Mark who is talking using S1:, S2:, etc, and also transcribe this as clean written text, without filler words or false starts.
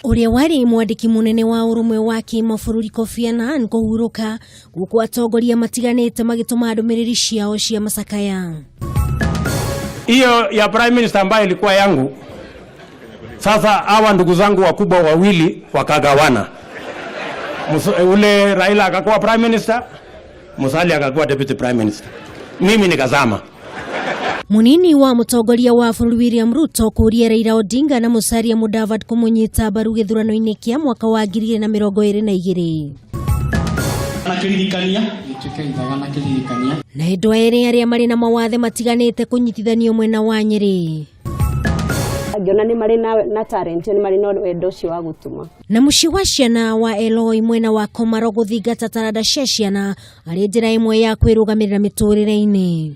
S1: Ũrĩa warĩ mwandĩki mũnene wa ũrũmwe wa kĩmabũrũri Kofi Annan kũhurũka gũkũ atongoria matiganĩte magĩtũma ndũmĩrĩri ciao cia macakaya.
S2: Hiyo ya prime minister ambayo ilikuwa yangu, sasa hawa ndugu zangu wakubwa wawili wakagawana. Ule Raila akakuwa prime minister, Musalia akakuwa deputy prime minister, mimi nikazama.
S1: Munini wa mũtongoria wa bũrũri William Ruto kũria Raila Odinga na Musalia Mudavadi kũmũnyita mbaru gĩthurano-inĩ kĩa mwaka wa 2022.
S3: Na kĩririkania gĩtuĩke ithaga na kĩririkania.
S1: Na endwa erĩ arĩa marĩ na mawathe matiganĩte kũnyitithanio mwena wa Nyĩrĩ.
S4: Ngĩona nĩ marĩ na talent, nĩ marĩ na wendo ũcio wa gũtuma.
S1: Na mũciĩ wa ciana wa Eloi mwena wa Komaro gũthingata taranda cia ciana arĩ njĩra ĩmwe ya kwĩrũgamĩrĩra mĩtũrĩre-inĩ.